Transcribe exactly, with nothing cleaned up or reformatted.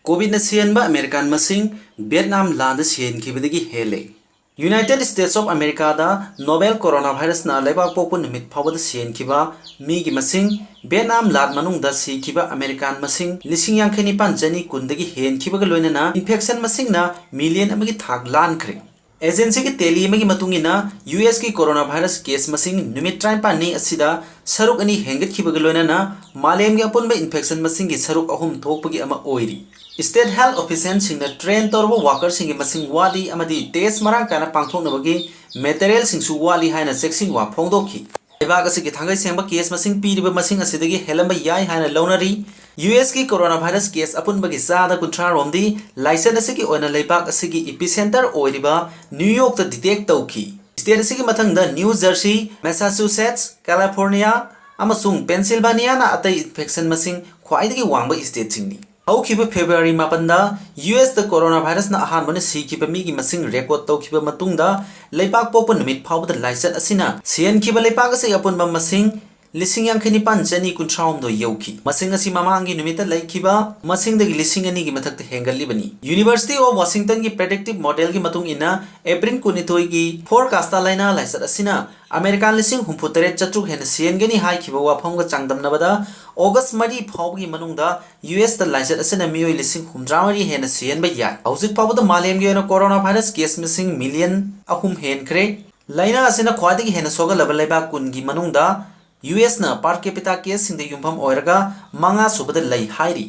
ꯀꯣꯚꯤꯗꯅ ꯁꯤꯍꯟꯕ American ꯃꯁꯤꯡ Vietnam ꯂꯥꯟꯗ ꯁꯤꯍꯟꯈꯤꯕꯗꯒꯤ ꯍꯦꯜꯂꯦ꯫ United States of Americaꯗ novel coronavirusꯅ ꯂꯩꯕꯥꯛ ꯄꯣꯛꯄ ꯅꯨꯃꯤꯠ ꯐꯥꯎꯕꯗ ꯁꯤꯍꯟꯈꯤꯕ ꯃꯤꯒꯤ ꯃꯁꯤꯡ, ꯚꯤꯌꯦꯠꯅꯥꯝ ꯂꯥꯟ ꯃꯅꯨꯡꯗ ꯁꯤꯈꯤꯕ ꯑꯃꯦꯔꯤꯀꯥꯟ ꯃꯁꯤꯡ ꯂꯤꯁꯤꯡ ꯌꯥꯡꯈꯩ ꯅꯤꯄꯥꯟ ꯆꯅꯤ ꯀꯨꯟꯗꯒꯤ ꯍꯦꯟꯈꯤꯕꯒ ꯂꯣꯏꯅꯅ infection ꯃꯁꯤꯡꯅ million ꯑꯃꯒꯤ ꯊꯥꯛ ꯂꯥꯟꯈ꯭ꯔꯦ꯫ Agencyꯒꯤ tally ꯑꯃꯒꯤ ꯃꯇꯨꯡ ꯏꯟꯅ, USꯀꯤ coronavirus case ꯃꯁꯤꯡ ꯅꯨꯃꯤꯠ ꯇꯔꯥꯅꯤꯄꯥꯟꯅꯤ ꯑꯁꯤꯗ ꯁꯔꯨꯛ ꯑꯅꯤ ꯍꯦꯟꯒꯠꯈꯤꯕꯒ ꯂꯣꯏꯅꯅ ꯃꯥꯂꯦꯝꯒꯤ ꯑꯄꯨꯟꯕ infection ꯃꯁꯤꯡꯒꯤ ꯁꯔꯨꯛ ꯑꯍꯨꯝ ꯊꯣꯛꯄꯒꯤ ꯑꯃ ꯑꯣꯏꯔꯤ꯫ State health officialꯁꯤꯡꯅ train ꯇꯧꯔꯕ workerꯁꯤꯡꯒꯤ ꯃꯁꯤꯡ ꯋꯥꯠꯂꯤ ꯑꯃꯗꯤ test ꯃꯔꯥꯡ ꯀꯥꯏꯅ ꯄꯥꯡꯊꯣꯛꯅꯕꯒꯤ materialꯁꯤꯡꯁꯨ ꯋꯥꯠꯂꯤ ꯍꯥꯏꯅ ꯆꯦꯛꯁꯤꯟ ꯋꯥ ꯐꯣꯡꯗꯣꯛꯈꯤ꯫ ꯂꯩꯕꯥꯛ ꯑꯁꯤꯒꯤ ꯊꯥꯡꯒꯩ ꯁꯦꯡꯕ case ꯃꯁꯤꯡ ꯄꯤꯔꯤꯕ ꯃꯁꯤꯡ ꯑꯁꯤꯗꯒꯤ ꯍꯦꯜꯂꯝꯕ ꯌꯥꯏ ꯍꯥꯏꯅ ꯂꯧꯅꯔꯤ꯫ USꯀꯤ coronavirus case ꯑꯄꯨꯟꯕꯒꯤ ꯆꯥꯗ ꯀꯨꯟꯊ꯭ꯔꯥ ꯔꯣꯝꯗꯤ ꯂꯥꯏꯆꯠ ꯑꯁꯤꯒꯤ ꯑꯣꯏꯅ ꯂꯩꯕꯥꯛ ꯑꯁꯤꯒꯤ epicenter ꯑꯣꯏꯔꯤꯕ New Yorkꯇ detect ꯇꯧꯈꯤ꯫ State ꯑꯁꯤꯒꯤ ꯃꯊꯪꯗ New Jersey, Massachusetts, California ꯑꯃꯁꯨꯡ Pennsylvaniaꯅ ꯑꯇꯩ infection ꯃꯁꯤꯡ ꯈ꯭ꯋꯥꯏꯗꯒꯤ ꯋꯥꯡꯕ stateꯁꯤꯡꯅꯤ꯫ ꯍꯧꯈꯤꯕ February ꯃꯥꯄꯟꯗ USꯇ coronavirusꯅ ꯑꯍꯥꯟꯕꯅ ꯁꯤꯈꯤꯕ ꯃꯤꯒꯤ ꯃꯁꯤꯡ record ꯇꯧꯈꯤꯕ ꯃꯇꯨꯡꯗ, ꯂꯩꯕꯥꯛ ꯄꯣꯛꯄ ꯅꯨꯃꯤꯠ ꯐꯥꯎꯕꯗ ꯂꯥꯏꯆꯠ ꯑꯁꯤꯅ ꯁꯤꯍꯟꯈꯤꯕ ꯂꯩꯕꯥꯛ ꯑꯁꯤꯒꯤ ꯑꯄꯨꯟꯕ ꯃꯁꯤꯡ ꯂꯤꯁꯤꯡ ꯌꯥꯡꯈꯩ ꯅꯤꯄꯥꯟ ꯆꯅꯤ ꯀꯨꯟꯊ꯭ꯔꯥ ꯍꯨꯝꯗꯣꯏ ꯌꯧꯈꯤ꯫ ꯃꯁꯤꯡ ꯑꯁꯤ ꯃꯃꯥꯡꯒꯤ ꯅꯨꯃꯤꯠꯇ ꯂꯩꯈꯤꯕ ꯃꯁꯤꯡꯗꯒꯤ ꯂꯤꯁꯤꯡ ꯑꯅꯤꯒꯤ ꯃꯊꯛꯇ ꯍꯦꯟꯒꯠꯂꯤꯕꯅꯤ꯫ University of Washingtonꯒꯤ predictive modelꯒꯤ ꯃꯇꯨꯡ ꯏꯟꯅ, April ꯀꯨꯟꯅꯤꯊꯣꯏꯒꯤ forecastꯇ ꯂꯥꯏꯅꯥ ꯂꯥꯏꯆꯠ ꯑꯁꯤꯅ ꯑꯃꯦꯔꯤꯀꯥꯟ ꯂꯤꯁꯤꯡ ꯍꯨꯝꯐꯨ ꯇꯔꯦꯠ ꯆꯥꯇ꯭ꯔꯨꯛ ꯍꯦꯟꯅ ꯁꯤꯍꯟꯒꯅꯤ ꯍꯥꯏꯈꯤꯕ ꯋꯥꯐꯝꯒ ꯆꯥꯡꯗꯝꯅꯕꯗ, August ꯃꯔꯤ ꯐꯥꯎꯕꯒꯤ ꯃꯅꯨꯡꯗ USꯇ ꯂꯥꯏꯆꯠ ꯑꯁꯤꯅ ꯃꯤꯑꯣꯏ ꯂꯤꯁꯤꯡ ꯍꯨꯝꯗ꯭ꯔꯥ ꯃꯔꯤ ꯍꯦꯟꯅ ꯁꯤꯍꯟꯕ ꯌꯥꯏ꯫ ꯍꯧꯖꯤꯛ ꯐꯥꯎꯕꯗ ꯃꯥꯂꯦꯝꯒꯤ ꯑꯣꯏꯅ coronavirus case ꯃꯁꯤꯡ million ꯑꯍꯨꯝ ꯍꯦꯟꯈ꯭ꯔꯦ꯫ ꯂꯥꯏꯅꯥ ꯑꯁꯤꯅ ꯈ꯭ꯋꯥꯏꯗꯒꯤ ꯍꯦꯟꯅ ꯁꯣꯛꯍꯜꯂꯕ ꯂꯩꯕꯥꯛ ꯀꯨꯟꯒꯤ ꯃꯅꯨꯡꯗ USꯅ per capita caseꯁꯤꯡꯗ ꯌꯨꯝꯐꯝ ꯑꯣꯏꯔꯒ ꯃꯉꯥ ꯁꯨꯕꯗ ꯂꯩ ꯍꯥꯏꯔꯤ꯫